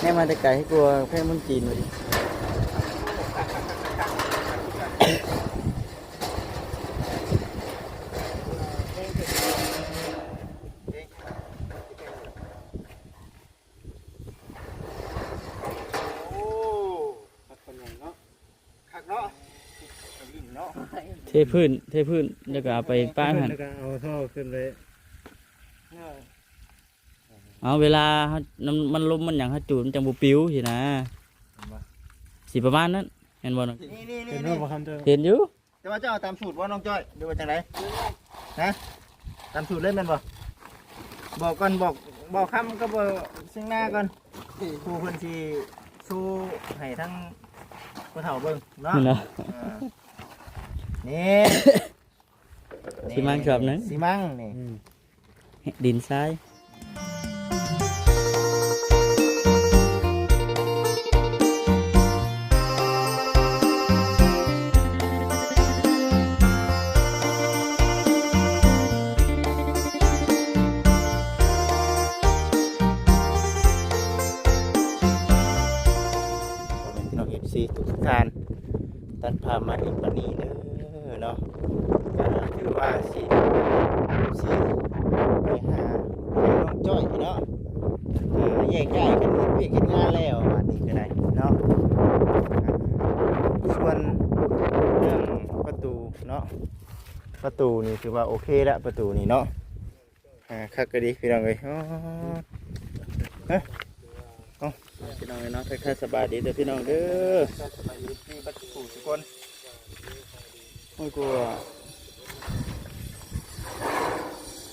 ແນມມາແຕ່ໄກ ໃຫ້ກວ່າແພງເມືອງຈີນວ່າຕິ. ໂອ້ ຄັກປານໃຫຍ່ເນາະ. ຄັກເນາະ ເນາະ ເທພື້ນ ເທພື້ນ ແລ້ວກໍເອົາໄປປະຫັ້ນ ແລ້ວກໍເອົາທໍ່ຂຶ້ນໄປ. ເອີ ເອົາ ເວລາເຮົາ ມັນລົມມັນຫຍັງ ເຮົາຈູດມັນຈັ່ງບໍ່ປິວຊີ້ນະ. ເຫັນບໍ່? ຊິປະມານນັ້ນ ແມ່ນບໍ່ນ້ອງ? ນີ້ໆໆ ເຫັນບໍ່? ເຫັນຢູ່. ແຕ່ວ່າເຈົ້າເອົາຕາມສູດບໍ່ນ້ອງຈ້ອຍ ຫຼືວ່າຈັ່ງໃດ? ຮະ? ຕາມສູດເລີຍແມ່ນບໍ່? ບອກກ່ອນ ບອກ ບອກຄຳກັບເວົ້າເສັງໜ້າກ່ອນ ຜູ້ເພິ່ນຊິໂຊໃຫ້ທັງຜູ້ເຖົ້າເບິ່ງເນາະ. ເນາະ ເອີ ນີ້ ຊິມັງຊອບໜຶ່ງ ຊິມັງນີ້ ອືມ. ດິນຊາຍ ພໍ່ແມ່ພີ່ນ້ອງ ເອັຟຊີ ທຸກໆທ່ານ. ຕັດພາບມາອີກປານນີ້ເດີເນາະ ກໍຖືວ່າຊິ ຊິໄປຫານ້ອງຈ້ອຍເນາະ ກໍແຍກຍ້າຍກັນເຮັດວຽກເຮັດງານແລ້ວ ບາດນີ້ກໍໄດ້ເນາະ. ສ່ວນເລື່ອງປະຕູເນາະ ປະຕູນີ້ຖືວ່າໂອເຄລະ ປະຕູນີ້ເນາະ. ອ່າ ຄັກກະດີພີ່ນ້ອງເອີຍ. ອໍ ຮະ ເອົ້າ ພີ່ນ້ອງເອີຍເນາະ ທັກທາຍສະບາຍດີເດີພີ່ນ້ອງເດີ ທັກທາຍສະບາຍດີເອັຟຊີ ບັດສູ່ທຸກຄົນ. ໂອ້ຍ ກວ່າ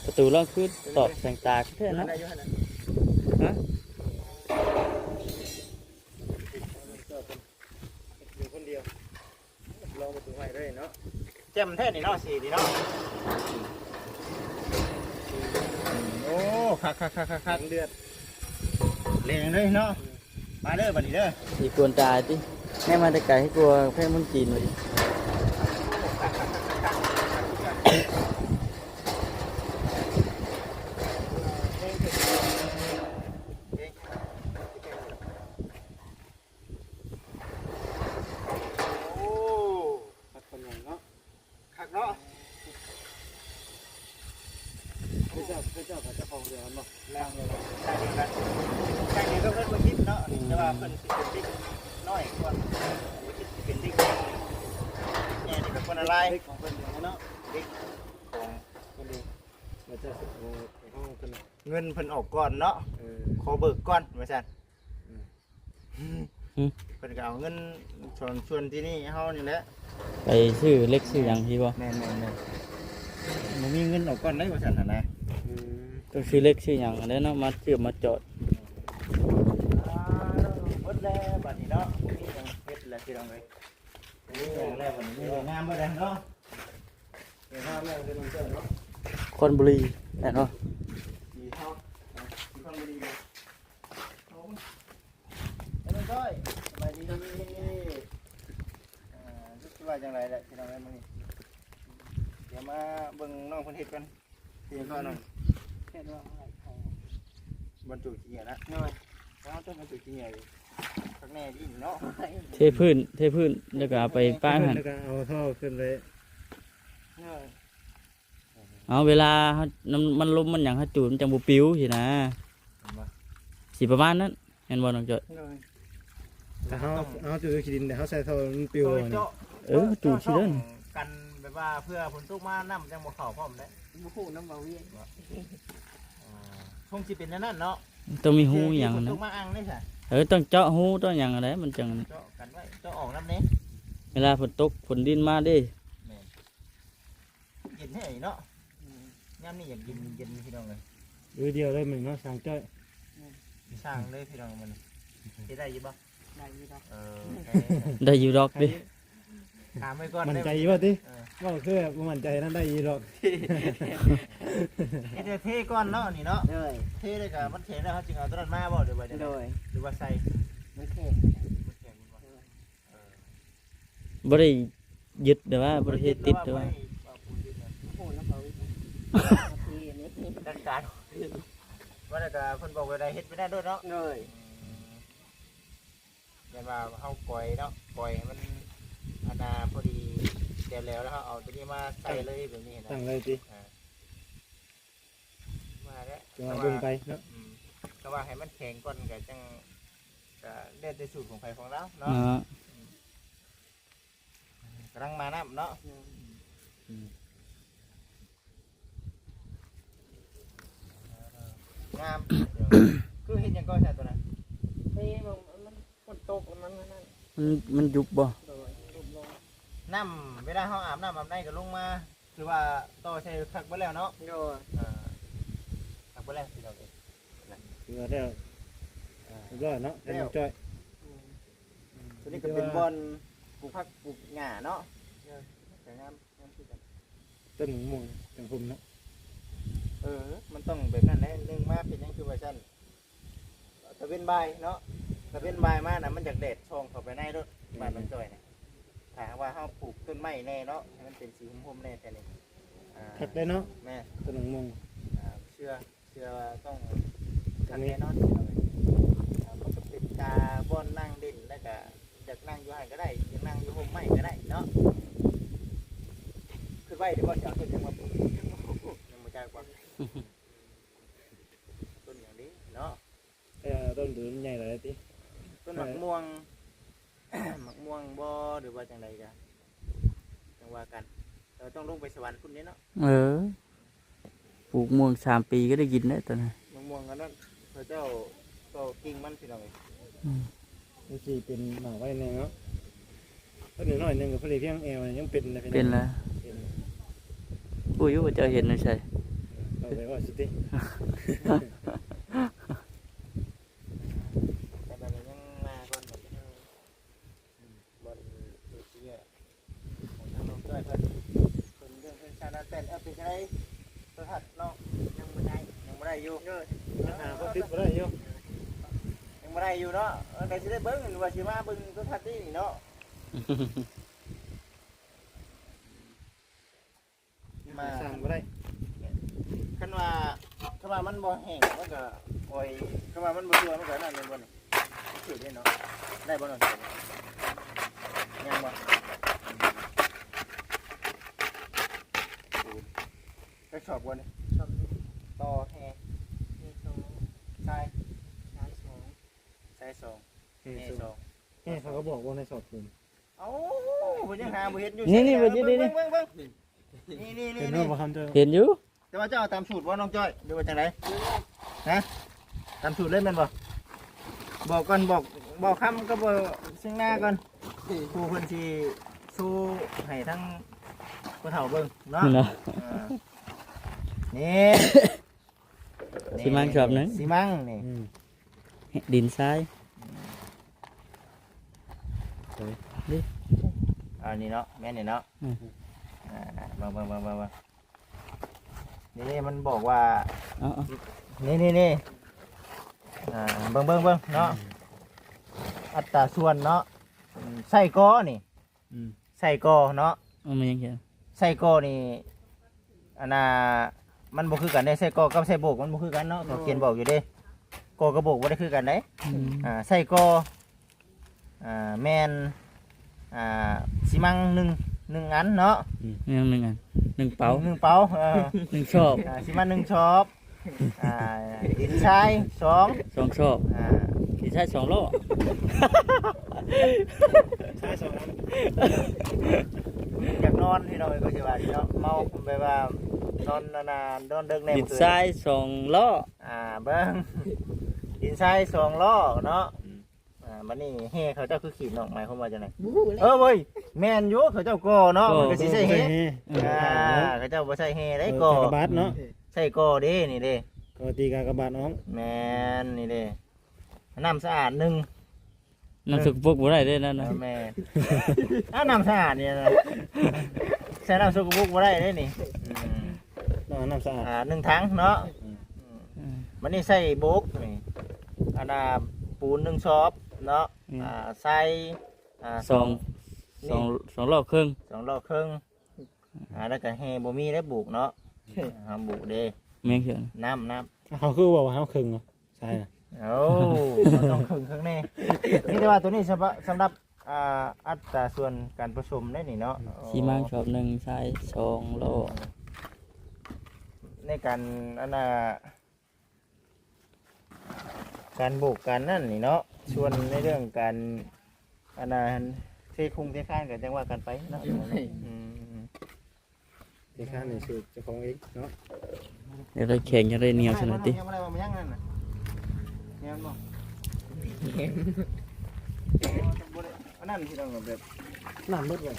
ປະຕູລອງຄືຕອບແສງຕາແທ້ເນາະ. ຮະ ຢູ່ຄົນດຽວ. ລອງປະຕູໃໝ່ເລີຍເນາະ ແຈ່ມແທ້ນີ້ເນາະ ສີນີ້ເນາະ. ໂອ້ ຄັກໆໆໆ ເດືອດແລງເລີຍເນາະ. ມາເດີບັດນີ້ເດີ ຊິກວນຕາຕິ ແນມມາແຕ່ໄກ ໃຫ້ກວ່າແພງເມືອງຈີນວ່າຕິ. ໂອ້ ຄັກປານໃຫຍ່ເນາະ ຄັກເນາະ. ເຂົາເຈົ້າ ເຂົາເຈົ້າກໍເຈົ້າຂອງເຮືອນເນາະ ແລ້ວ ໃຊ້ເດີກັນ ໃຊ້ເດີກັນ ເພິ່ນບໍ່ຄິດເນາະ ແຕ່ວ່າເພິ່ນຊິເປັນເດັກນ້ອຍກ່ອນ ບໍ່ຄິດຊິເປັນເດັກ ແມ່ນີ້ກໍຄົນລະລາຍ ເດັກຂອງເພິ່ນເອງເນາະ ເດັກຂອງເພິ່ນເອງ ວ່າຈະເອົາໄປຫ້ອງເພິ່ນ ເງິນເພິ່ນອອກກ່ອນເນາະ ເອີ ຂໍເບີກກ່ອນວ່າຊັ້ນ. ອືມ ເພິ່ນກໍເອົາເງິນສ່ວນ ສ່ວນທີ່ນີ້ໃຫ້ເຮົານີ້ແຫຼະ ໄປຊື້ເຫຼັກຊື້ຫຍັງຊີ້ບໍ່? ແມ່ນໆໆ ບໍ່ມີເງິນອອກກ່ອນໄດ໋ວ່າຊັ້ນຫັ້ນນະ. ອືມ ຕ້ອງຊື້ເຫຼັກຊື້ຫຍັງຫັ້ນແຫຼະເນາະ ມາເຊື່ອມມາຈອດ. ອ່າ ເບິດແລ້ວບັດນີ້ເນາະ ບໍ່ມີຫຍັງເຮັດແລ້ວພີ່ນ້ອງເອີຍ ບໍ່ມີຫຍັງແລ້ວບັດນີ້ ງາມເບິດແລ້ວເນາະ ງາມແລ້ວເດີນ້ອງເຈົ້າເນາະ. ຄອນບຸຣີແມ່ນບໍ່? ສີເທົາ ເອີ ສີຄອນບຸຣີເນາະ. ເອີ ນ້ອງຈ້ອຍ ສະບາຍດີ ອ່າ ຮູ້ສຶກວ່າຈັ່ງໃດແຫຼະພີ່ນ້ອງເອີຍ ມື້ນີ້ ດຽວມາເບິ່ງນ້ອງເພິ່ນເຮັດກ່ອນ ເຮັດກ່ອນນ້ອງ ເຮັດວ່າ ບັນຈຸຂີ້ເຫຍື້ອນະ ໂດຍ ເອົາຕົ້ນບັນຈຸຂີ້ເຫຍື້ອຢູ່ ຄັກແນ່ດີເນາະ ເທພື້ນ ເທພື້ນ ແລ້ວກໍເອົາໄປປະຫັ້ນ ແລ້ວກໍເອົາທໍ່ຂຶ້ນໄປ ໂດຍ. ເອົາ ເວລາເຮົາ ມັນລົມມັນຫຍັງ ເຮົາຈູດມັນຈັ່ງບໍ່ປິວຊີ້ນະ ເຫັນບໍ່? ຊິປະມານນັ້ນ ແມ່ນບໍ່ນ້ອງຈ້ອຍ? ໂດຍ ຖ້າເຮົາ ເຮົາຈູດຂີ້ດິນ ແຕ່ເຮົາໃສ່ທໍ່ມັນປິວ ເອີ ຈູດຂີ້ດິນ ກັນແບບວ່າເພື່ອຝົນຕົກມານ້ຳຈັ່ງບໍ່ເຂົ້າພ້ອມເດ້ ບໍ່ຮູ້ນຳເວົ້າວຽງ ເອີ ຄົງຊິເປັນແນວນັ້ນເນາະ ຕ້ອງມີຮູຫຍັງນະ ຝົນຕົກມາອັ່ງເດ້ຊະ ເອີ ຕ້ອງເຈາະຮູຕ້ອງຫຍັງຫັ້ນແຫຼະ ມັນຈັ່ງ ເຈາະກັນໄວ້ ເຈາະອອກນຳເດ້ ເວລາຝົນຕົກຝົນດິນມາເດ້ ແມ່ນ. ເຢັນແທ້ເນາະ ອືມ ຍາມນີ້ຢາກເຢັນ ເຢັນພີ່ນ້ອງເອີຍ ມື້ດຽວເລີຍມື້ນີ້ເນາະ ຊ່າງຈ້ອຍ ອືມ ຊ່າງເລີຍພີ່ນ້ອງມື້ນີ້ ເຮັດໄດ້ຢູ່ບໍ່? ໄດ້ຢູ່ດອກ ເອີ ໄດ້ຢູ່ດອກຕິ ຖາມໄວ້ກ່ອນ ໝັ້ນໃຈຢູ່ບໍ່ຕິ? ເອີ ເວົ້າຄືບໍ່ໝັ້ນໃຈນັ້ນ ໄດ້ຢູ່ດອກ ເຮັດແຕ່ເທກ່ອນເນາະ ນີ້ເນາະ ໂດຍ ເທແລ້ວກໍມັນແຂງແລ້ວ ເຮົາຈຶ່ງເອົາຕົວນັ້ນມາບໍ່ ຫຼືວ່າຈັ່ງໃດ? ໂດຍ ຫຼືວ່າໃສ່ ມັນແຂງ ມັນແຂງແມ່ນບໍ່? ໂດຍ ເອີ ບໍ່ໄດ້ຍຶດແຕ່ວ່າບໍ່ໄດ້ເຮັດຕິດແຕ່ວ່າ ໂອ້ ນຳເຂົາອີກ ຈັດການ ວ່າແລ້ວກໍເພິ່ນບອກວ່າໄດ້ເຮັດໄປໄດ້ໂລດເນາະ ໂດຍ ອືມ ແຕ່ວ່າເຮົາກ່ອຍເນາະ ກ່ອຍໃຫ້ມັນອັນນ່າພໍດີແລ້ວໆ ແລ້ວເຮົາເອົາຕົວນີ້ມາໃສ່ເລີຍແບບນີ້ນະ ຕັ້ງເລີຍຕິ ອ່າ ວ່າແລ້ວ ຈັ່ງວ່າເບິ່ງໄປເນາະ ອືມ ແຕ່ວ່າໃຫ້ມັນແຂງກ່ອນກໍຈັ່ງ ກໍແລ້ວແຕ່ສູດຂອງໃຜຂອງລາວເນາະ ເນາະ ອືມ ກຳລັງມານຳເນາະ ອືມ ງາມ ຄືເຮັດຫຍັງກໍຊະຕົວນັ້ນ ເພ ມັນ ມັນຝົນຕົກ ມັນ ມັນນັ້ນ ມັນ ມັນຍຸບບໍ່? ໂດຍ ຍຸບລົງ ນ້ຳ ເວລາເຮົາອາບນ້ຳອາບໃນກໍລົງມາ ຖືວ່າຕໍ່ໃສ່ຄັກເບິດແລ້ວເນາະ ໂດຍ ອ່າ ຄັກເບິດແລ້ວພີ່ນ້ອງເອີຍ ຖືວ່າແລ້ວ ອ່າ ຮຽບຮ້ອຍເນາະ ແລ້ວ ແລ້ວນ້ອງຈ້ອຍ ອືມ ຕົວນີ້ກໍເປັນບ່ອນປູກຜັກປູກຫຍ້າເນາະ ໂດຍ ກໍງາມ ງາມຄືກັນ ຕົ້ນມ່ວງຈັ່ງຮົ່ມເນາະ ເອີ ມັນຕ້ອງແບບນັ້ນແຫຼະ ໜຶ່ງມາເປັນຫຍັງຄືວ່າຊັ້ນ ຕາເວັນບ່າຍເນາະ ຕາເວັນບ່າຍມານະ ມັນຢາກແດດສ່ອງເຂົ້າໄປໃນໂລດ ແມ່ນ ບ້ານນ້ອງຈ້ອຍນະ ຖ້າຫາກວ່າເຮົາປູກຕົ້ນໄມ້ແດ່ເນາະ ໃຫ້ມັນເປັນສີຮົ່ມໆແດ່ແຖວນີ້ ອ່າ ຄັກເດ້ເນາະ ແມ່ນ ຕົ້ນໝາກມ່ວງ ອ່າ ເຊື່ອ ເຊື່ອວ່າຕ້ອງຄັກແນ່ນອນ ອ່າ ມັນກໍເປັນຕາບ່ອນນັ່ງຫຼິ້ນ ແລ້ວກໍຢາກນັ່ງຢູ່ຫັ້ນກໍໄດ້ ຢາກນັ່ງຢູ່ຮົ່ມໄມ້ກໍໄດ້ເນາະ ຄິດໄວ້ເດ້ວ່າຊິເອົາຕົ້ນຫຍັງມາປູກ ຍັງບໍ່ຈັກວ່າ ຕົ້ນຫຍັງເດ້ເນາະ ເອີ ຕົ້ນ ຕົ້ນໃຫຍ່ຫຼາຍຕິ ຕົ້ນໝາກມ່ວງ ໝາກມ່ວງບໍ່ ຫຼືວ່າຈັ່ງໃດກະຈັ່ງວ່າກັນ ແຕ່ວ່າຕ້ອງລົງໄປສະຫວັນພຸ້ນເດ້ເນາະ ເອີ ປູກມ່ວງສາມປີກໍໄດ້ກິນແລ້ວຕອນນັ້ນ ໝາກມ່ວງອັນນັ້ນ ເຂົາເຈົ້າກໍກິ່ງມັນ ພີ່ນ້ອງເອີຍ ອືມ ມັນຊິເປັນໝາກໄວ້ແນ່ເນາະ ເພິ່ນໜ້ອຍໜຶ່ງກໍພໍດີພຽງແອວຍັງເປັນນະ ເປັນລະ ເປັນ ຮູ້ຢູ່ວ່າເຈົ້າເຫັນຢູ່ໃສ ເອົາໄປວ່າຊິຕິ ແຕ່ບັດນີ້ຍັງມາກ່ອນ ບ່ອນເອເຊຍ ຂອງທາງນ້ອງຈ້ອຍເພິ່ນ ເພິ່ນເລື່ອງເຮືອນຊານນານແປ້ນ ເອີ ເປັນຈັ່ງໃດ ໂທລະທັດເນາະ ຍັງບໍ່ໄດ້ ຍັງບໍ່ໄດ້ຢູ່ ເອີ ຍັງຫາຄົນຕິດບໍ່ໄດ້ຢູ່ ຍັງບໍ່ໄດ້ຢູ່ເນາະ ເອີ ກໍຊິໄດ້ເບິ່ງ ວ່າຊິມາເບິ່ງໂທລະທັດນີ້ເນາະ ມາສ້າງບໍ່ໄດ້ ຄັນວ່າ ຄັນວ່າມັນບໍ່ແຫ້ງ ມັນກໍ ໂອ້ຍ ຄັນວ່າມັນບໍ່ທົ່ວ ມັນກໍນັ້ນແມ່ນບໍ່ນີ້ ຖືກເດ້ເນາະ ໄດ້ບໍ່ເນາະ ຍັງບໍ່ ຈັກສອບບໍ່ນີ້ ສອບ ຕໍ່ແຮ່ ແຮ່ສອງ ຊາຍ ຊາຍສອງ ຊາຍສອງ ແຮ່ສອງ ແຮ່ສອງ ແຮ່ເຂົາກໍບອກບໍ່ໃນສອບເພິ່ນ ເອົ້າ ເພິ່ນຍັງຫາບໍ່ເຫັນຢູ່ ນີ້ ນີ້ ເບິ່ງ ເບິ່ງ ເບິ່ງ ນີ້ ນີ້ ນີ້ ເຫັນບໍ່ຄຳເຈົ້າ ເຫັນຢູ່ ແຕ່ວ່າເຈົ້າເອົາຕາມສູດບໍ່ນ້ອງຈ້ອຍ ຫຼືວ່າຈັ່ງໃດ ຮະ ຕາມສູດເລີຍແມ່ນບໍ່ ບອກກ່ອນ ບອກ ບອກຄຳກັບເວົ້າເຊິ່ງໜ້າກ່ອນ ຜູ້ເພິ່ນຊິໂຊໃຫ້ທັງຜູ້ເຖົ້າເບິ່ງເນາະ ເນາະ ອ່າ ນີ້ ຊິມັງຊອບໜຶ່ງ ຊິມັງນີ້ ອືມ ດິນຊາຍ ເອີ ນີ້ເນາະ ແມ່ນນີ້ເນາະ ອືມ ອ່າ ເບິ່ງ ເບິ່ງ ເບິ່ງ ເບິ່ງ ເບິ່ງ ນີ້ມັນບອກວ່າ ເອົາ ນີ້ ນີ້ ນີ້ ອ່າ ເບິ່ງ ເບິ່ງ ເບິ່ງເນາະ ອືມ ອັດຕາສ່ວນເນາະ ອືມ ໄສ້ກໍນີ້ ອືມ ໄສ້ກໍເນາະ ເອົາມາຫຍັງ ໄສ້ກໍນີ້ ອັນນ່າ ມັນບໍ່ຄືກັນເດ້ ໄສ້ກໍກັບໄສ້ໂບກມັນບໍ່ຄືກັນເນາະ ເຂົາຂຽນບອກຢູ່ເດ້ ກໍກັບໂບກບໍ່ໄດ້ຄືກັນເດ້ ອືມ ອ່າ ໄສ້ກໍ ອ່າ ແມ່ນ ອ່າ ຊິມັງໜຶ່ງ ໜຶ່ງອັນເນາະ ອືມ ຍັງໜຶ່ງອັນ ໜຶ່ງເປົາ ໜຶ່ງເປົາ ເອີ ໜຶ່ງຊອບ ອ່າ ຊິມາໜຶ່ງຊອບ ອ່າ ດິນຊາຍສອງ ສອງຊອບ ອ່າ ດິນຊາຍສອງລໍ້ ຊາຍສອງອັນ ຢາກນອນພີ່ນ້ອງເອີຍ ກໍຊິວ່າເນາະ ເມົາແບບວ່ານອນນານໆ ນອນເດິກແດ່ ດິນຊາຍສອງລໍ້ ອ່າ ເບິ່ງ ດິນຊາຍສອງລໍ້ເນາະ ອືມ ອ່າ ບັດນີ້ແຮ່ເຂົາເຈົ້າຄືຂີດນ້ອງ ໝາຍຄວາມວ່າຈັ່ງໃດ? ບໍ່ຮູ້ແຫຼະ ເອີ ເວີຍ ແມ່ນຢູ່ ເຂົາເຈົ້າກໍເນາະ ກໍ ມັນກໍຊິໃຊ້ແຮ່ ເອີ ອ່າ ເຂົາເຈົ້າບໍ່ໃຊ້ແຮ່ໄດ໋ ກໍກາກະບາດເນາະ ໃຊ້ກໍເດ້ ນີ້ເດ້ ກໍຕີກາກະບາດອອກ ແມ່ນ ນີ້ເດ້ ນ້ຳສະອາດໜຶ່ງ ນ້ຳ ອືມ ສົກກະປົກບໍ່ໄດ້ເດ້ນັ້ນນະ ເອີ ແມ່ນ ອ້າວ ນ້ຳສະອາດນີ້ນະ ໃສ່ນ້ຳສົກກະປົກບໍ່ໄດ້ເດ້ນີ້ ອືມ ຕ້ອງເອົານ້ຳສະອາດ ອ່າ ໜຶ່ງຖັງເນາະ ອືມ ອືມ ບັດນີ້ໃສ່ໂບກນີ້ ອັນນ່າ ປູນໜຶ່ງຊອບເນາະ ອືມ ອ່າ ໃສ່ ອ່າ ສອງ ສອງ ນີ້ ສອງລໍ້ເຄິ່ງ ສອງລໍ້ເຄິ່ງ ອ່າ ແລ້ວກໍແຮ່ບໍ່ມີໄດ້ໂບກເນາະ ເຮົາໂບກເດ້ ແມ່ນຄື ນ້ຳ ນ້ຳ ເຮົາຄືເວົ້າວ່າເຮົາເຄິ່ງເນາະ ໃຊ່ນະ ໂອ້ ເຮົາຕ້ອງເຄິ່ງເຄິ່ງແນ່ ມີແຕ່ວ່າໂຕນີ້ສຳລັບ ສຳລັບ ອ່າ ອັດຕາສ່ວນການປະສົມໄດ້ນີ້ເນາະ ຊີມັງຊອບໜຶ່ງ ຊາຍສອງໂລ ໃນການ ອັນນ່າ ການໂບກການນັ້ນນີ້ເນາະ ສ່ວນໃນເລື່ອງການ ອັນນ່າ ເທໂຄງເທຄານກໍຈັ່ງວ່າກັນໄປເນາະ ໂດຍ ອືມ ເດຊະ ນີ້ສູດເຈົ້າຂອງເອງເນາະ ຢາກໄດ້ແຂງ ຢາກໄດ້ໜຽວຊັ້ນນະຕິ ຍັງບໍ່ໄດ້ວ່າມັນຍັງນັ້ນນະ ແມ່ນບໍ່ ບໍ່ໄດ້ ອັນນັ້ນທີ່ຕ້ອງແບບ ນ້ຳເບິດເລີຍ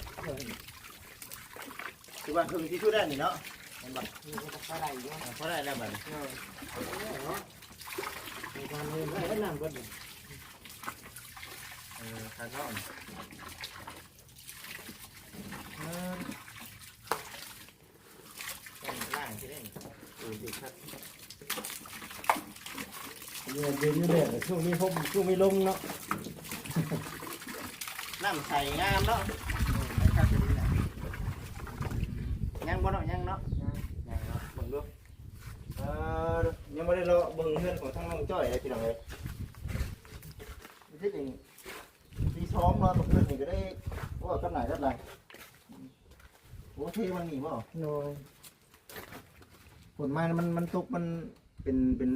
ຄືວ່າເຄິ່ງທີ່ສຸດແລ້ວນີ້ເນາະ ແມ່ນບໍ່ ນີ້ກໍພໍໄດ້ຢູ່ ພໍໄດ້ແລ້ວບັດນີ້ ເອີ ເນາະ ມີການເລີຍ ນ້ຳເບິດເລີຍ ເອີ ຄັກເນາະ ເອີ ຕ້ອງລ້າງຊິໄດ້ ໂອ້ ເດັດຂາດ ເດືອນ ເດືອນນີ້ແຫຼະ ຊ່ວງມີລົມ ຊ່ວງມີລົມເນາະ ນ້ຳໃສງາມເນາະ ໃສຄັກອີ່ຫຼີນະ ຍັງບໍ່ເນາະ ຍັງເນາະ ຍັງເນາະ ເບິ່ງດູ ເອີ ຍັງບໍ່ໄດ້ເລາະເບິ່ງເຮືອນຂອງທາງນ້ອງຈ້ອຍເລີຍ ພີ່ນ້ອງເອີຍ ທີ່ຈິງ ທີສອງເນາະ ຕົກເພິ່ນນີ້ກໍໄດ້ເວົ້າກັບໜ້າກັບຫຼັງ ໂອ້ ເທວັນນີ້ບໍ່? ໂດຍ ຝົນມາມັນ ມັນຕົກ ມັນເປັນ ເປັນ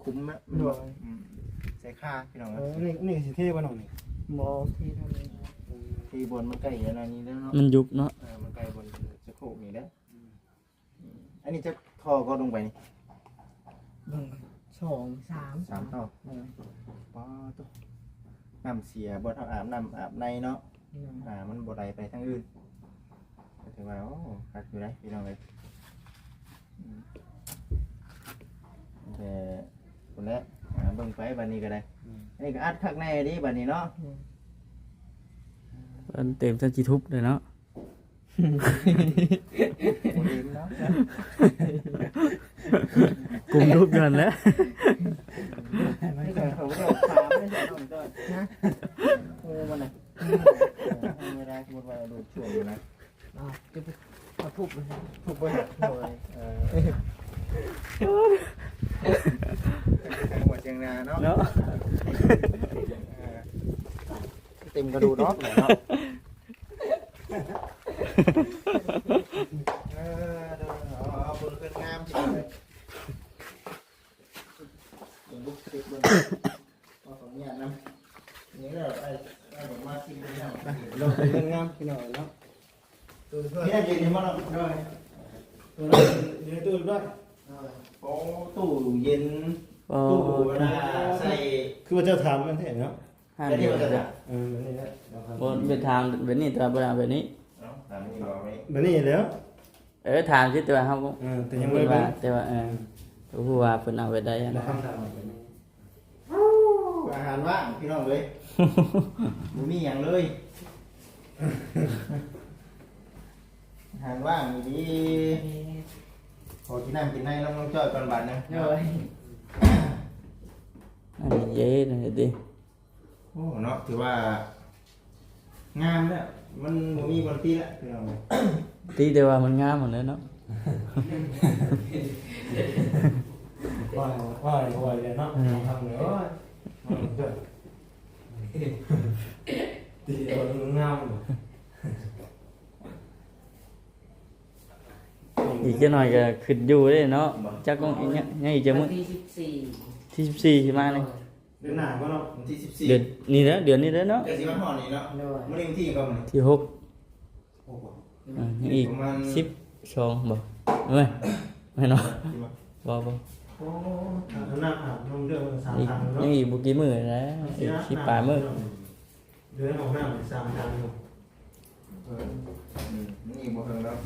ຂຸມນະ ແມ່ນບໍ່? ໂດຍ ອືມ ໃສ່ຄາ ພີ່ນ້ອງ ເອີ ນີ້ ນີ້ຊິເທບໍ່ນ້ອງນີ້? ບໍ່ ເທທາງນີ້ ອືມ ເທບ່ອນມັນໃກ້ອັນນັ້ນນີ້ແລ້ວເນາະ ມັນຍຸບເນາະ ເອີ ມັນໃກ້ບ່ອນສະໂຄກນີ້ແຫຼະ ອືມ ອັນນີ້ຈັກທໍ່ກໍລົງໄປນີ້? ເບິ່ງ ສອງ ສາມ ສາມທໍ່ ເອີ ປາໂຕ ນ້ຳເສຍ ບໍ່ທັນອາບນ້ຳອາບໃນເນາະ ອືມ ອ່າ ມັນບໍ່ໄຫຼໄປທາງອື່ນ ກໍຖືວ່າ ໂອ້ ຄັກຢູ່ເດ້ ພີ່ນ້ອງເອີຍ ອືມ ແຕ່ພຸ້ນແຫຼະ ອ່າ ເບິ່ງໄປບັດນີ້ກໍໄດ້ ອືມ ອັນນີ້ກໍອັດຄັກແນ່ເດ້ບັດນີ້ເນາະ ອືມ ອັນເຕັມຊັ້ນຊິທຸບເດ້ເນາະ. ບໍ່ເຫັນເນາະ ກຸມລູກຢູ່ຫັ້ນແຫຼະ ມັນກໍເຂົາເຈົ້າຖາມເດ້ນ້ອງຈ້ອຍ ຮະ ໂອ້ ມັນນະ ເວລາສົມມຸດວ່າໂດດຊ່ວງຢູ່ນະ ອ້າວ ຈະໄປເອົາທຸບເລີຍ ທຸບເບິ່ງ ໂດຍ ເອີ ເສຍງຫົວເສຍງນາເນາະ ເນາະ ເອີ ເຕັມກະດູດອກເນາະ. ເອີ ເດີ ເອົາ ເອົາ ເບິ່ງເຮືອນງາມ ພີ່ນ້ອງເອີຍ ເບິ່ງລຸກເຊັກເບິ່ງ ຂໍອະນຸຍາດນຳ ນີ້ແຫຼະ ອ້າຍ ອ້າຍບອກມາກິນເປັນຫຍັງ ເບິ່ງເຮືອນງາມ ພີ່ນ້ອງເອີຍເນາະ ເຮັດໃຫ້ເຢັນຢູ່ບໍ່ເນາະ ໂດຍ ໂຕນັ້ນຢູ່ໃນຕູ້ເລີຍ ໂອ້ ຕູ້ເຢັນ ຕູ້ເວລາໃສ່ ຄືວ່າເຈົ້າຖາມມັນແທ້ເນາະ ແຕ່ນີ້ວ່າຈະ ເອີ ແບບນີ້ແຫຼະ ບໍ່ໄປຖາມແບບນີ້ ແຕ່ວ່າບໍ່ໄດ້ເອົາແບບນີ້ ເອົ້າ ຖາມນີ້ບໍ່ເອົາໄວ້ ແບບນີ້ແຫຼ້ວ ເອີ ຖາມຊິ ແຕ່ວ່າເຮົາ ເອີ ແຕ່ຍັງບໍ່ໄດ້ເບິ່ງ ແຕ່ວ່າ ເອີ ອືມ ກໍຮູ້ວ່າເພິ່ນເອົາແບບໃດຫັ້ນນະ ອາຫານວ່າງ ພີ່ນ້ອງເອີຍ ບໍ່ມີຫຍັງເລີຍ ອາຫານວ່າງອີ່ຫຼີ ຂໍກິນນ້ຳກິນໃນນຳນ້ອງຈ້ອຍກ່ອນບາດໜຶ່ງ ໂດຍ ອັນນີ້ເຢັນເດ້ ໂອ້ ເນາະ ຖືວ່າງາມແລ້ວ ມັນບໍ່ມີບ່ອນຕິແລ້ວ ພີ່ນ້ອງ ຕິແຕ່ວ່າມັນງາມຫັ້ນແຫຼະເນາະ ວ່າ ວ່າ ວ່າແລ້ວເນາະ ອືມ ທຳເລີຍ ໂອ້ຍ ຕິແຕ່ວ່າມັນງາມ ອີກຈັກໜ້ອຍກໍຂຶ້ນຢູ່ເດ້ເນາະ ຈັກ ຍັງ ຍັງອີກຈັກມື້ ວັນທີສິບສີ່ ທີສິບສີ່ຊິມານີ້ ເດືອນໜ້າບໍ່ເນາະ ວັນທີສິບສີ່ ເດືອນນີ້ແຫຼະ ເດືອນນີ້ແຫຼະເນາະ ໃກ້ຊິມາຮອດນີ້ເນາະ ໂດຍ ມື້ນີ້ວັນທີຫຍັງກໍມື້ນີ້ ທີຫົກ ຫົກບໍ່ ອືມ ຍັງອີກປະມານສິບສອງບໍ່ ແມ່ນ ແມ່ນເນາະ ບໍ່ ບໍ່ ໂອ້ ຖ້າໜ້າອາບນ້ຳເດືອນສາມ ອີກ ທາງເນາະ ຍັງອີກບໍ່ກີ່ມື້ນະ ອີກສິບປາຍມື້ ເດີນອອກນ້ຳສາມທາງຢູ່ ເອີ ອືມ ນີ້ບໍ່ເຖິງແລ້ວ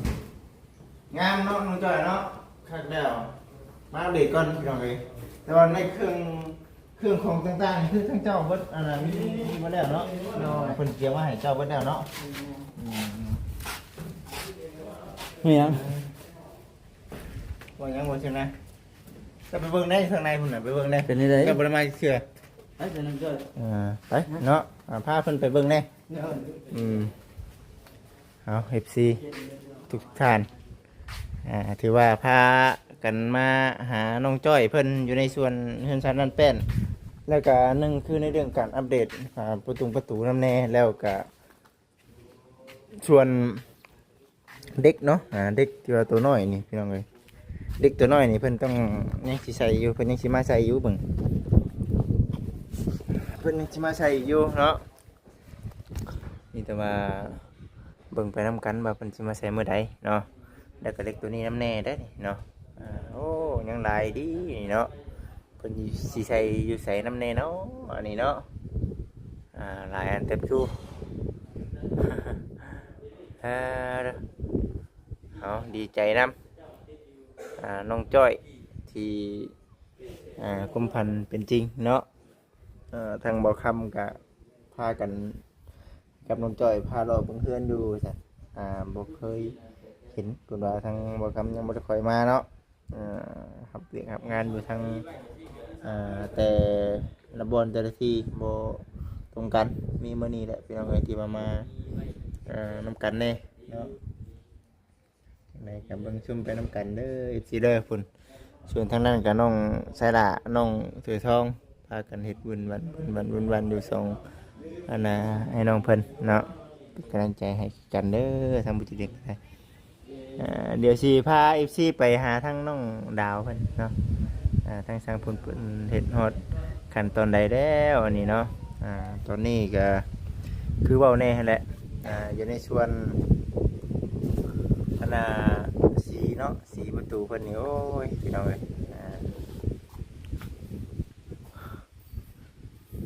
ງາມເນາະ ນ້ອງຈ້ອຍເນາະ ຄັກແລ້ວ ມາອັບເດດກ່ອນ ພີ່ນ້ອງເອີຍ ແຕ່ວ່າໃນເຄື່ອງ ເຄື່ອງຂອງຕ່າງໆ ຄືທາງເຈົ້າເບິດ ອັນນັ້ນ ມີ ມີເບິດແລ້ວເນາະ ໂດຍ ເພິ່ນກຽມມາໃຫ້ເຈົ້າເບິດແລ້ວເນາະ ອືມ ມີຫຍັງ ວ່າຫຍັງບໍ່ເຖິງນະ ຈະໄປເບິ່ງໄດ້ ທາງໃນພຸ້ນນະ ໄປເບິ່ງໄດ້ ເປັນຈັ່ງໃດ ເຈົ້າບໍ່ໄດ້ມາຈັກເທື່ອ ໄປ ເອີ ໄປເນາະ ອ່າ ພາເພິ່ນໄປເບິ່ງແດ່ ອືມ ເອົາ ເອັຟຊີ ທຸກທ່ານ ອ່າ ຖືວ່າພາກັນມາຫານ້ອງຈ້ອຍເພິ່ນຢູ່ໃນສວນເຮືອນຊານບ້ານແປ້ນ ແລ້ວກະໜຶ່ງຄືໃນເລື່ອງການອັບເດດ ອ່າ ປະຕຸງປະຕູນຳແດ່ ແລ້ວກະ ສ່ວນເດັກເນາະ ອ່າ ເດັກທີ່ວ່າໂຕນ້ອຍນີ້ພີ່ນ້ອງເອີຍ ເດັກໂຕນ້ອຍນີ້ເພິ່ນຕ້ອງ ຍັງຊິໃສ່ຢູ່ ເພິ່ນຍັງຊິມາໃສ່ຢູ່ ເບິ່ງ ເພິ່ນຍັງຊິມາໃສ່ຢູ່ເນາະ ມີແຕ່ວ່າເບິ່ງໄປນຳກັນວ່າເພິ່ນຊິມາໃສ່ມື້ໃດເນາະ ແລ້ວກໍເດັກໂຕນີ້ນຳແດ່ເດ້ນີ້ເນາະ ອ່າ ໂອ້ ຍັງຫຼາຍດີນີ້ເນາະ ເພິ່ນຊິໃສ່ຢູ່ໃສນຳແດ່ເນາະ ອັນນີ້ເນາະ ອ່າ ຫຼາຍອັນເຕີບຢູ່ ເອີ ເຮົາດີໃຈນຳ ອ່າ ນ້ອງຈ້ອຍທີ່ ອ່າ ຄວາມຝັນເປັນຈິງເນາະ ເອີ ທາງບ່າວຄຳກະພາກັນກັບນ້ອງຈ້ອຍພາເລາະເບິ່ງເຮືອນຢູ່ວ່າຊັ້ນ ອ່າ ບໍ່ເຄີຍເຫັນ ເພິ່ນວ່າທາງບ່າວຄຳຍັງບໍ່ໄດ້ຄ່ອຍມາເນາະ ເອີ ຮັບວຽກຮັບງານຢູ່ທາງ ເອີ ແຕ່ລະບ່ອນແຕ່ລະທີ່ບໍ່ຕົງກັນ ມີມື້ນີ້ແຫຼະພີ່ນ້ອງເອີຍ ທີ່ວ່າມາ ເອີ ນຳກັນແດ່ເນາະ ຈັ່ງໃດກໍເບິ່ງຊົມໄປນຳກັນເດີ ເອັຟຊີ ເດີພຸ້ນ ສ່ວນທາງນັ້ນກໍນ້ອງສາຍຫຼ້າ ນ້ອງເສືອທອງ ພາກັນເຮັດວຸ້ນວັນ ວຸ້ນວັນ ວຸ້ນວັນຢູ່ສອງ ອັນນ່າ ໃຫ້ນ້ອງເພິ່ນເນາະ ເປັນກຳລັງໃຈໃຫ້ກັນເດີ ທາງຜູ້ທີ່ເຮັດກໍໄດ້ ອ່າ ດຽວຊິພາເອັຟຊີໄປຫາທາງນ້ອງດາວເພິ່ນເນາະ ອ່າ ທາງຊ່າງເພິ່ນ ເພິ່ນເຮັດຮອດຂັ້ນຕອນໃດແລ້ວອັນນີ້ເນາະ ອ່າ ຕອນນີ້ກໍຄືເວົ້າແດ່ຫັ້ນແຫຼະ ອ່າ ຢູ່ໃນສ່ວນອັນນ່າ ສີເນາະ ສີປະຕູເພິ່ນນີ້ ໂອ້ຍ ພີ່ນ້ອງເອີຍ ອ່າ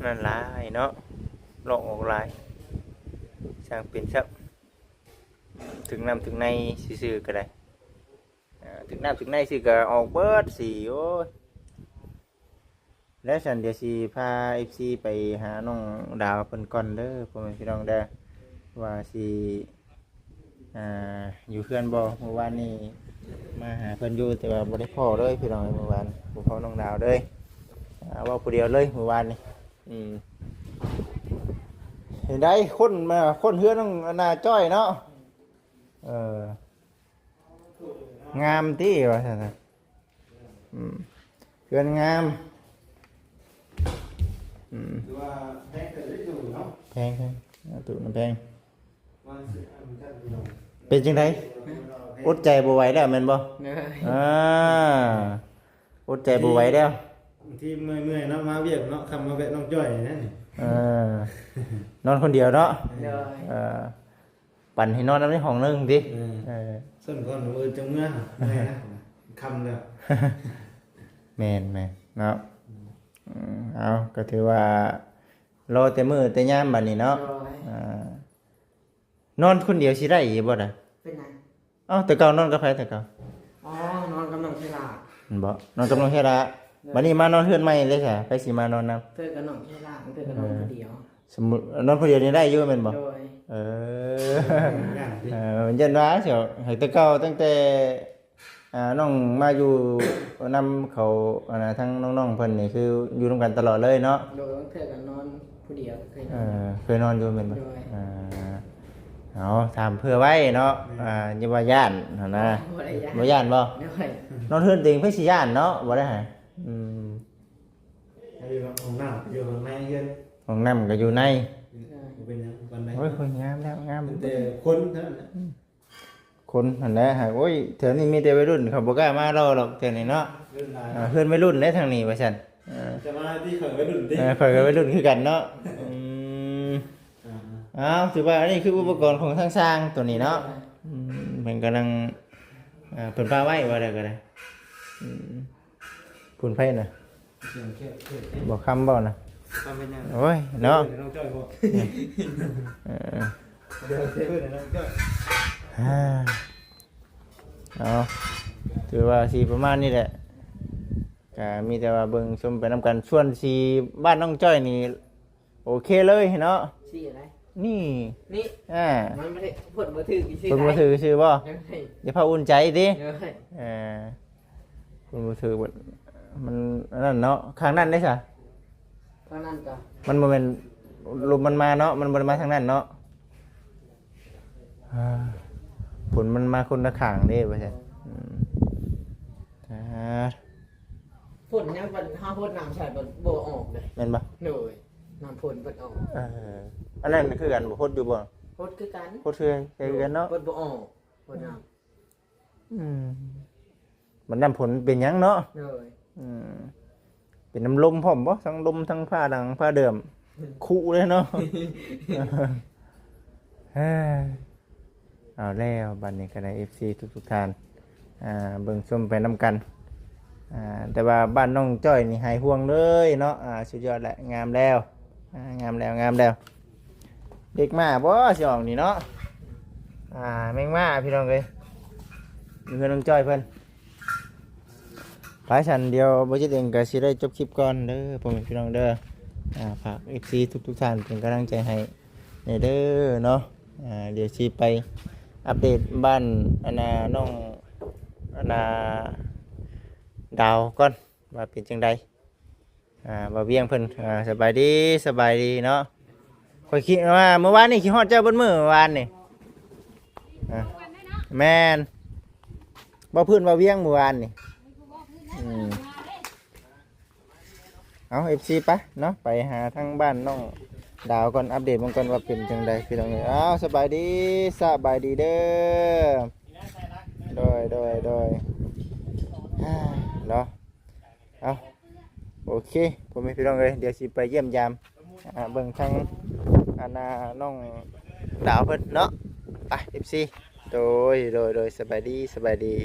ນັ້ນຫຼາຍເນາະ ລອກອອກຫຼາຍ ຊ່າງເປັນຊ້ຳ ຖືກນ້ຳຖືກໃນຊື່ໆກໍໄດ້ ເອີ ຖືກນ້ຳຖືກໃນຊື່ກໍອອກເບິດສີ ໂອ້ຍ ແລ້ວຊັ້ນ ດຽວຊິພາເອັຟຊີໄປຫານ້ອງດາວເພິ່ນກ່ອນເດີ ພໍ່ແມ່ພີ່ນ້ອງເດີ ວ່າຊິ ອ່າ ຢູ່ເຮືອນບໍ່ ມື້ວານນີ້ມາຫາເພິ່ນຢູ່ ແຕ່ວ່າບໍ່ໄດ້ພໍ້ເລີຍພີ່ນ້ອງ ມື້ວານບໍ່ພໍ້ນ້ອງດາວເລີຍ ອ່າ ເວົ້າຜູ້ດຽວເລີຍມື້ວານນີ້ ອືມ ເຫັນໄດ໋ ຄົ້ນມາ ຄົ້ນເຮືອນນ້ອງອັນນ່າຈ້ອຍເນາະ ເອີ ງາມຕິວ່າຊັ້ນນະ ອືມ ເຮືອນງາມ ອືມ ຖືວ່າແພງເຕີບເດ້ຕູ້ເນາະ ແພງ ແພງ ຕູ້ນະແພງ ວ່າຊິອັນນັ້ນພີ່ນ້ອງ ເປັນຈັ່ງໃດ ອົດໃຈບໍ່ໄຫວແລ້ວແມ່ນບໍ່ ໂດຍ ອ່າ ອົດໃຈບໍ່ໄຫວແລ້ວ ບາງທີເມື່ອຍໆເນາະ ມາວຽກເນາະ ຄ່ຳມາແວະນ້ອງຈ້ອຍນັ້ນ ເອີ ນອນຄົນດຽວເນາະ ໂດຍ ເອີ ປັ່ນໃຫ້ນອນນຳໃນຫ້ອງໜຶ່ງຕິ ເອີ ເອີ ຊັ້ນກ່ອນ ມື້ອື່ນຈັ່ງເມືອ ເມື່ອຍນະ ຄ່ຳແລ້ວ ແມ່ນໆເນາະ ອືມ ອືມ ເອົາ ກໍຖືວ່າລໍແຕ່ມື້ແຕ່ຍາມບັດນີ້ເນາະ ໂດຍ ອ່າ ນອນຄົນດຽວຊິໄດ້ຢູ່ບໍ່ນະ ເປັນຫຍັງ ເອົ້າ ແຕ່ເກົ່ານອນກັບໃຜແຕ່ເກົ່າ ອໍ ນອນກັບນ້ອງເຊລາ ແມ່ນບໍ່ ນອນກັບນ້ອງເຊລາ ໂດຍ ບັດນີ້ມານອນເຮືອນໃໝ່ເລີຍຊະ ໃຜຊິມານອນນຳ ເທື່ອກໍນ້ອງເຊລາ ເທື່ອກໍນອນ ເອີ ຜູ້ດຽວ ສົມມຸດນອນຜູ້ດຽວນີ້ໄດ້ຢູ່ແມ່ນບໍ່ ໂດຍ ເອີ ຢ້ານຕິ ເອີ ຢ້ານວ່າຊິໃຫ້ແຕ່ເກົ່າ ຕັ້ງແຕ່ ອ່າ ນ້ອງມາຢູ່ນຳເຂົາ ອັນນ່າ ທັງນ້ອງໆເພິ່ນນີ້ ຄືຢູ່ນຳກັນຕະຫຼອດເລີຍເນາະ ໂດຍ ບາງເທື່ອກໍນອນຜູ້ດຽວ ເຄີຍນອນ ເອີ ເຄີຍນອນຢູ່ແມ່ນບໍ່ ໂດຍ ອ່າ ເອົາ ຖາມເພື່ອໄວ້ເນາະ ແມ່ນ ອ່າ ຢ່າວ່າຢ້ານຫັ້ນນະ ບໍ່ໄດ້ຢ້ານ ບໍ່ຢ້ານບໍ່ ໂດຍ ນອນເຮືອນຕົວເອງໃຜຊິຢ້ານເນາະ ບໍ່ໄດ້ໃຫ້ ອືມ ຢູ່ຫ້ອງນ້ຳ ຢູ່ຂ້າງໃນເຮືອນ ຫ້ອງນ້ຳກໍຢູ່ໃນ ເອີ ບໍ່ເປັນຫຍັງປານໃດ ໂອ້ຍ ໂອ້ຍ ງາມແລ້ວ ງາມ ແຕ່ຄົນເທົ່ານັ້ນແຫຼະ ອືມ ຄົນຫັ້ນແຫຼະ ຫາກ ໂອ້ຍ ແຖວນີ້ມີແຕ່ໄວລຸ້ນ ເຂົາບໍ່ກ້າມາເລາະດອກແຖວນີ້ເນາະ ໄວລຸ້ນຫຼາຍ ອ່າ ເຮືອນໄວລຸ້ນແຫຼະທາງນີ້ວ່າຊັ້ນ ເອີ ຈະມາທີ່ເຂົາໄວລຸ້ນຕິ ເອີ ຂ້ອຍກໍໄວລຸ້ນຄືກັນເນາະ ອືມ ອ່າ ເອົາ ຖືວ່າອັນນີ້ຄືອຸປະກອນຂອງທາງຊ່າງຕົວນີ້ເນາະ ອືມ ເພິ່ນກຳລັງ ອ່າ ເພິ່ນປະໄວ້ວ່າໄດ້ກໍໄດ້ ອືມ ພຸ້ນໃຜນະ ສຽງແຄບໆ ບໍ່ຄຳບໍ່ນະ ຄຳເປັນຫຍັງ ໂອ້ຍເນາະ ເອີ ນ້ອງຈ້ອຍບໍ່ ເອີ ດຽວເຊເບິ່ງໃຫ້ນ້ອງຈ້ອຍ ອ່າ ເອົາ ຖືວ່າຊິປະມານນີ້ແຫຼະ ກະມີແຕ່ວ່າເບິ່ງຊົມໄປນຳກັນ ສ່ວນສີບ້ານນ້ອງຈ້ອຍນີ້ ໂອເຄເລີຍເນາະ ສີອັນໃດ ນີ້ ນີ້ ອ່າ ມັນບໍ່ໄດ້ ເພິ່ນບໍ່ຖືກຊື່ ເພິ່ນບໍ່ຖືກຊື່ບໍ່ ໂດຍ ຢ່າພາອຸ່ນໃຈຕິ ໂດຍ ເອີ ເພິ່ນບໍ່ຖືກ ມັນອັນນັ້ນເນາະ ຂ້າງນັ້ນເດ້ຊະ ຂ້າງນັ້ນກໍ ມັນບໍ່ແມ່ນ ລົມມັນມາເນາະ ມັນບໍ່ໄດ້ມາທາງນັ້ນເນາະ ອ່າ ຝົນມັນມາຄົນລະຂ້າງເດ້ວ່າຊັ້ນ ອືມ ອ່າ ຝົນຍັງ ບັດເຮົາຫົດນ້ຳໃສ່ ບັດບໍ່ອອກເດ້ ແມ່ນບໍ່? ໂດຍ ນ້ຳຝົນເພິ່ນອອກ ເອີ ອັນນັ້ນຄືກັນບໍ່? ຫົດຢູ່ບໍ່? ຫົດຄືກັນ ຫົດຄື ຄືກັນເນາະ ເພິ່ນບໍ່ອອກ ຫົດນ້ຳ ອືມ ມັນນ້ຳຝົນເປັນຫຍັງເນາະ? ໂດຍ ອືມ ເປັນນ້ຳລົມພ້ອມບໍ່? ທັງລົມ ທັງຟ້າດັງຟ້າເດືອມ ອືມ ຄຸເລີຍເນາະ ເອີ ເອົາແລ້ວ ບັດນີ້ກໍໄດ້ ເອັຟຊີ ທຸກໆທ່ານ ອ່າ ເບິ່ງຊົມໄປນຳກັນ ອ່າ ແຕ່ວ່າບ້ານນ້ອງຈ້ອຍນີ້ຫາຍຫ່ວງເລີຍເນາະ ອ່າ ສຸດຍອດແຫຼະ ງາມແລ້ວ ອ່າ ງາມແລ້ວ ງາມແລ້ວ ເດັກມາບໍ່ ຊິອອກນີ້ເນາະ ອ່າ ແມງມາພີ່ນ້ອງເອີຍ ຢູ່ເຮືອນນ້ອງຈ້ອຍເພິ່ນ ໄປຊັ້ນ ດຽວບໍ່ຈິດເອງກໍຊິໄດ້ຈົບຄລິບກ່ອນເດີ ພໍ່ແມ່ພີ່ນ້ອງເດີ ອ່າ ຝາກ ເອັຟຊີ ທຸກໆທ່ານເປັນກຳລັງໃຈໃຫ້ແດ່ເດີເນາະ ອ່າ ດຽວຊິໄປອັບເດດບ້ານ ອັນນ່າ ນ້ອງ ອັນນ່າ ດາວກ່ອນ ວ່າເປັນຈັ່ງໃດ ອ່າ ບ່າວວຽງເພິ່ນ ອ່າ ສະບາຍດີ ສະບາຍດີເນາະ ຂ້ອຍຄິດວ່າມື້ວານນີ້ຄິດຮອດເຈົ້າເບິດມື້ ມື້ວານນີ້ ອ່າ ແມ່ນ ບໍ່ພື້ນ ບ່າວວຽງ ມື້ວານນີ້ ອືມ ເອົາ ເອັຟຊີ ໄປເນາະ ໄປຫາທາງບ້ານນ້ອງດາວກ່ອນ ອັບເດດເບິ່ງກ່ອນວ່າເປັນຈັ່ງໃດ ພີ່ນ້ອງເອີຍ ເອົາ ສະບາຍດີ ສະບາຍດີເດີ ໂດຍ ໂດຍ ໂດຍ ເນາະ ເອົາ ໂອເຄ ພໍ່ແມ່ພີ່ນ້ອງເອີຍ ດຽວຊິໄປຢ້ຽມຢາມ ອ່າ ເບິ່ງທາງ ອັນນ່າ ນ້ອງດາວເພິ່ນເນາະ ໄປ ເອັຟຊີ ໂດຍ ໂດຍ ໂດຍ ສະບາຍດີ ສະບາຍດີ.